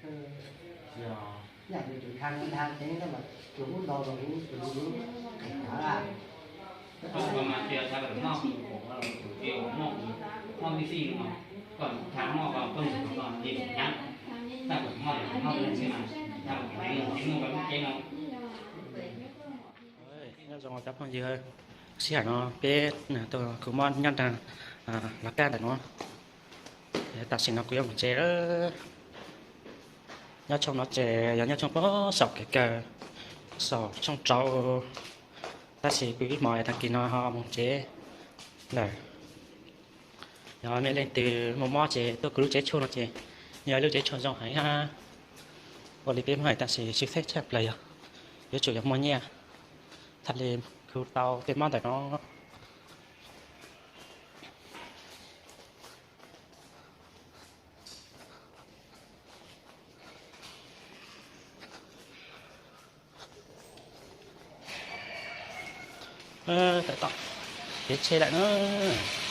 Nyob zoo cov phooj ywg, sij hawm no peb kuv mob nyob rau Los Kaj ntawm no. Tam sim no kuv yuav mus tsev lawm. Nyob tshooj no ces yog nyob tshooj puag saum kev kawg, saum tshooj rau. Tab sis kuv ib hmos tag kis no ho mus tsev lawm. Yog nej leej twg muaj mob ces tuaj kuv lub tsev tshuaj no ces yog lub tsev tshuaj zoo heev hab. Ua li peb muab hais tab sis sib xeb tshaj plaws yog yuav tsum yog muaj nyiaj thiaj li khu tau tej mob ntawm no. Tawm tom kev tsheb lawm na.